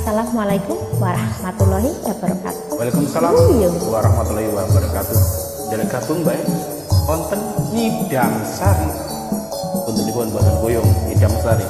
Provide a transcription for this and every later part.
Assalamualaikum warahmatullahi wabarakatuh. Waalaikumsalam warahmatullahi wabarakatuh. Derek gabung bae wonten Nyidam Sari. Puntenipun boten boyong Nyidam Sari.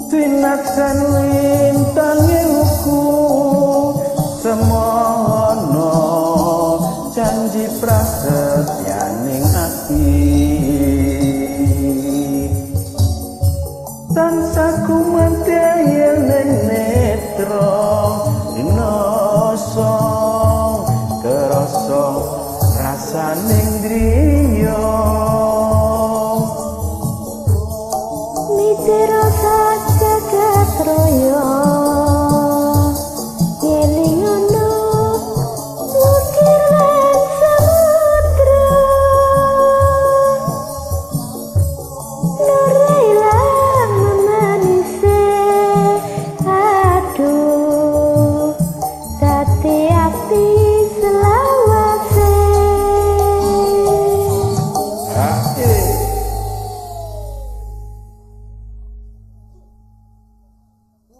Sinaksan lintange wuku semono janji prasetyaning ati tansah kumandhaya ning netra dinoso kerasa rasaning driya mitro jagat raya elingono ukir lan samudra nure ilang manise aduh dadi ati selawase.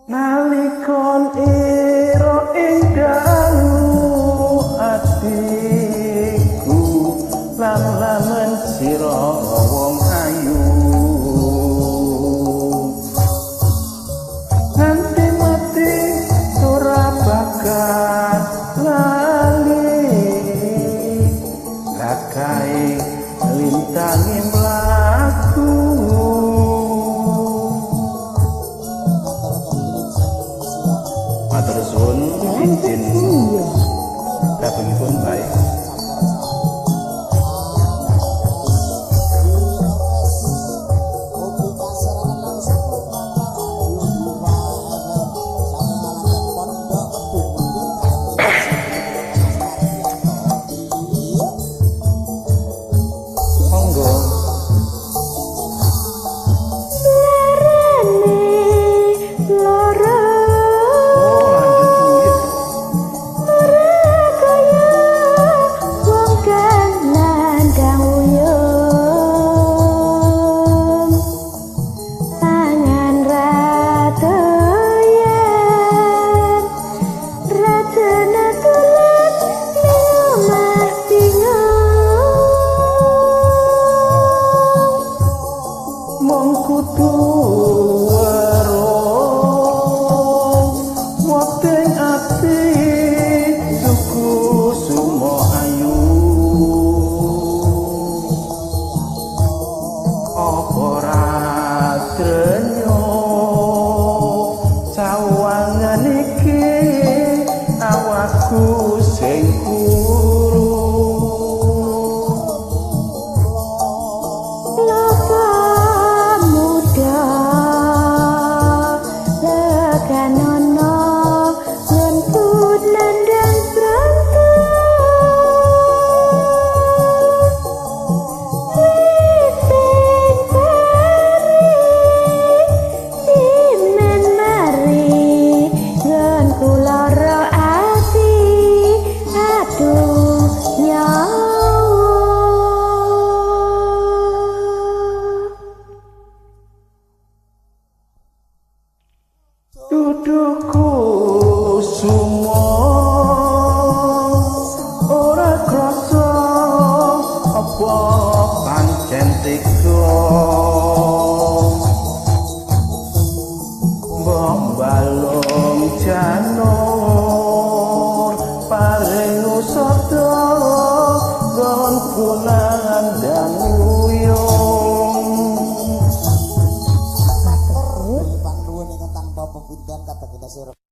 Nalikon ira ing dalu atiku lam-lamen sira wong ayu nganti mati ora bakal lali lakae lintange mlaku. Matur suwun izin gabungipun baik. Monggo. Sawangan iki awakku sing kuru loka muda lekanono lentut nandang pranta duduku sumo ora krasa apa pancen tega mbok balung janur paring usada gon kunandang uyung. Pak nuwun ingkang tanpa pepundhan kata kita. Masih.